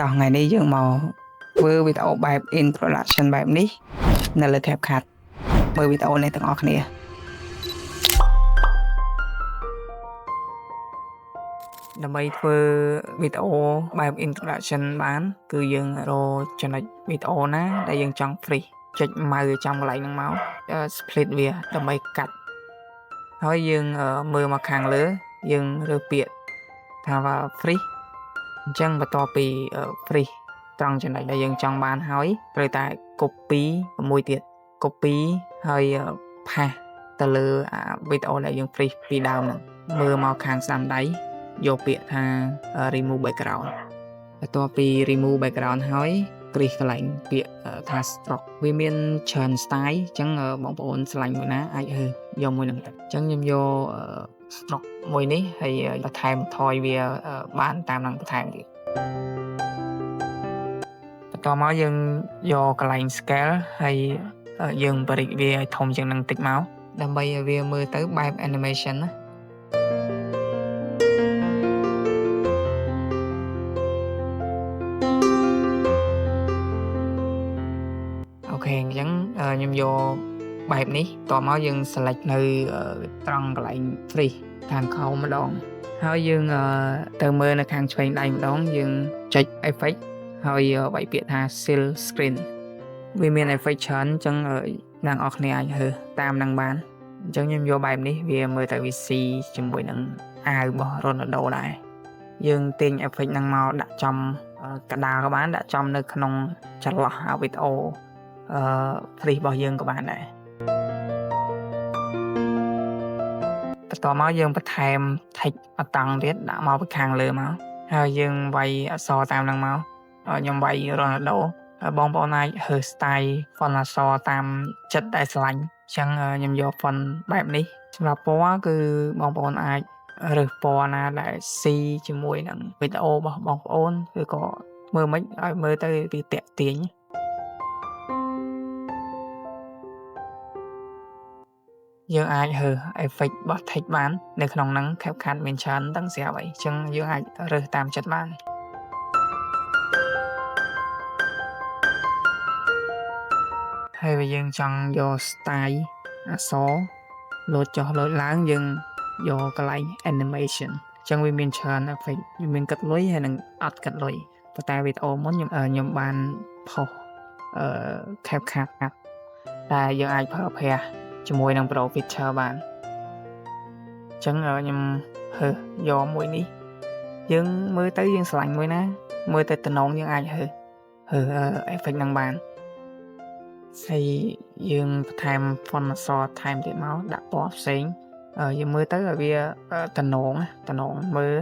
តោះថ្ងៃនេះយើងមកធ្វើវីដេអូបែប introduction បែបនេះនៅលើ CapCut មើលវីដេអូនេះទាំងអស់គ្នាដើម្បីធ្វើវីដេអូបែប introduction បាន គឺយើងរកចំណុចវីដេអូណាដែលយើងចង់ freeze ចុច mouse ចំកន្លែងហ្នឹងមក split វាដើម្បីកាត់ហើយយើងមើលមកខាងលើយើងរើសពាក្យថាว่า freeze អញ្ចឹងបន្ទាប់ពី freeze ត្រង់ចំណុចដែលយើងចង់បានហើយត្រូវតែ copy មួយទៀត copy ហើយ paste ទៅលើអាវីដេអូដែលយើង freeze ពីដើមហ្នឹងមើលមកខាងស្ដាំដៃយកពាក្យថា remove background បន្ទាប់ពី remove background ហើយគ្រីសកន្លែងពាក្យថា stroke វាមានច្រើន style អញ្ចឹងបងប្អូនស្រឡាញ់មួយណាអាចរើសយកមួយហ្នឹងទៅអញ្ចឹងខ្ញុំយក stroke មួយនេះហើយបន្ថែមថយវាបានតាមនឹងបន្ថែមទៀតបន្តមកយើងយកកន្លែង scale ហើយយើងបរិចវាឲ្យធំជាងនឹងតិចមកដើម្បីឲ្យវាមើលទៅបែប animation ណាOK អញ្ចឹងខ្ញុំយកបែបនេះតមកយើង select នៅត្រង់កន្លែង freeze ខាងក្រោមម្ដងហើយយើងទៅមើលនៅខាងឆ្វេងដៃម្ដងយើងចុច effect ហើយវាយពាក្យថា silk screen វាមាន effect ច្រើនអញ្ចឹងអ្នកនរគ្នាអាចរើសតាមនឹងបានអញ្ចឹងខ្ញុំយកបែបនេះវាមើលទៅវាស៊ីជាមួយនឹងអាវរបស់ Ronaldo ដែរយើងទាញ effect ហ្នឹងមកដាក់ចំកដាលក៏បានដាក់ចំនៅក្នុងចន្លោះវីដេអូអឺ freeze របស់យើងក៏បានដែរបន្តមកយើងបន្ថែម text អតង់ទៀតដាក់មកពីខាងលើមកហើយយើងវាយអក្សរតាមហ្នឹងមកខ្ញុំវាយ Ronaldo បងប្អូនអាចរើស style font អក្សរតាមចិត្តដែលស្រឡាញ់អញ្ចឹងខ្ញុំយក font បែបនេះសម្រាប់ពណ៌គឺបងប្អូនអាចរើសពណ៌ណាដែលស៊ីជាមួយនឹងវីដេអូរបស់បងប្អូនឬក៏មើលមិនឲ្យមើលទៅវាតាក់ទាញយើងអាចរើស effect របស់ text បាននៅក្នុងហ្នឹង CapCut មានច្រើនទាំងស្រាប់អីអញ្ចឹងយើងអាចរើសតាមចិត្តបានហើយបើយើងចង់យក style អក្សរលោតចុះលោតឡើងយើងយកកន្លែង animation អញ្ចឹងវាមានច្រើន effect វាមានគិតលុយហើយនិងអត់គិតលុយប៉ុន្តែវីដេអូមុនខ្ញុំខ្ញុំបានផុសអឺ CapCut តែយើងអាចប្រើប្រាស់ជាមួយនឹង Pro Feature បានអញ្ចឹងខ្ញុំរើសយកមួយនេះយើងមើលទៅយើងស្រឡាញ់មួយណាមើលទៅតំណងយើងអាចរើសរើស effect ហ្នឹងបានហើយយើងបន្ថែម font អក្សរថែមទៀតមកដាក់ពណ៌ផ្សេងយើងមើលទៅឲ្យវាតំណងតំណងមើល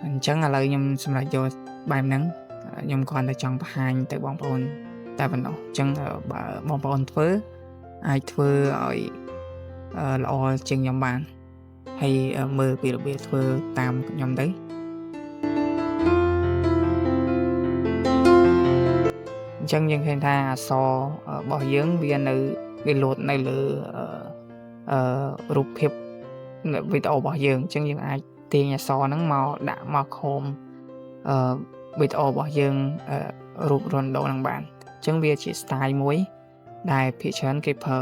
អញ្ចឹងឥឡូវខ្ញុំសម្រាប់យកបែបហ្នឹងខ្ញុំគ្រាន់តែចង់បង្ហាញទៅបងប្អូនតែប៉ុណ្ណោះអញ្ចឹងបើបងប្អូនធ្វើអាចធ្វើឲ្យល្អជាងខ្ញុំបានហើយមើលពីរបៀបធ្វើតាមខ្ញុំទៅអញ្ចឹងយើងឃើញថាអក្សររបស់យើងវានៅវាលោតនៅលើអឺរូបភាពវីដេអូរបស់យើងអញ្ចឹងយើងអាចទាញអក្សរហ្នឹងមកដាក់មកខោមអឺវីដេអូរបស់យើងរូប Ronaldo ហ្នឹងបានអញ្ចឹងវាជា style មួយដែលភាគច្រើនគេប្រើ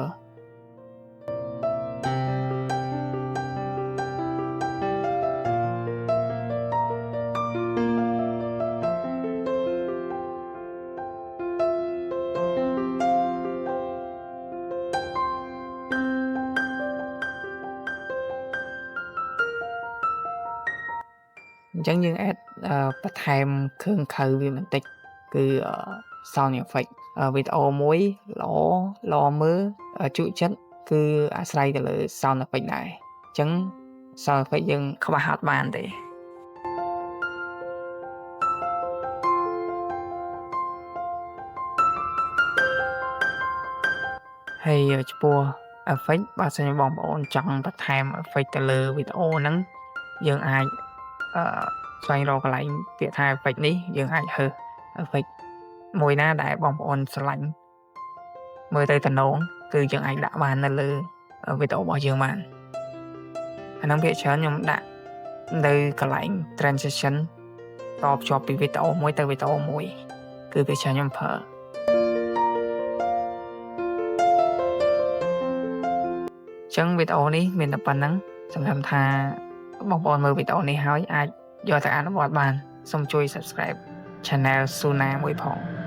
អញ្ចឹងយើង add បន្ថែមគ្រឿងខៅវាបន្តិចគឺ sound effect វីដេអូមួយល្អល្អមើលជក់ចិត្តគឺអាស្រ័យទៅលើ sound effect ដែរអញ្ចឹង sound effect យើងខ្វះអត់បានទេហើយចំពោះ effect បើសិនជាបងប្អូនចង់បន្ថែម effect ទៅលើវីដេអូហ្នឹងយើងអាចអឺស្វែងរកកន្លែងពាក្យថា effect នេះយើងអាចរើស effect មួយណាដែលបងប្អូនស្រឡាញ់មើលទៅតំណងគឺយើងអាចដាក់បាននៅលើវីដេអូរបស់យើងបានអាហ្នឹងភាគច្រើនខ្ញុំដាក់ នៅកន្លែង transition តភ្ជាប់ពីវីដេអូមួយទៅវីដេអូមួយគឺពេលច្រើនខ្ញុំប្រើចឹងវីដេអូនេះមានតែប៉ុណ្ណឹងសង្ឃឹមថាបងប្អូនមើលវីដេអូនេះហើយអាចយកទៅអនុវត្តបានសូមជួយ Subscribe Channel Suna មួយផង។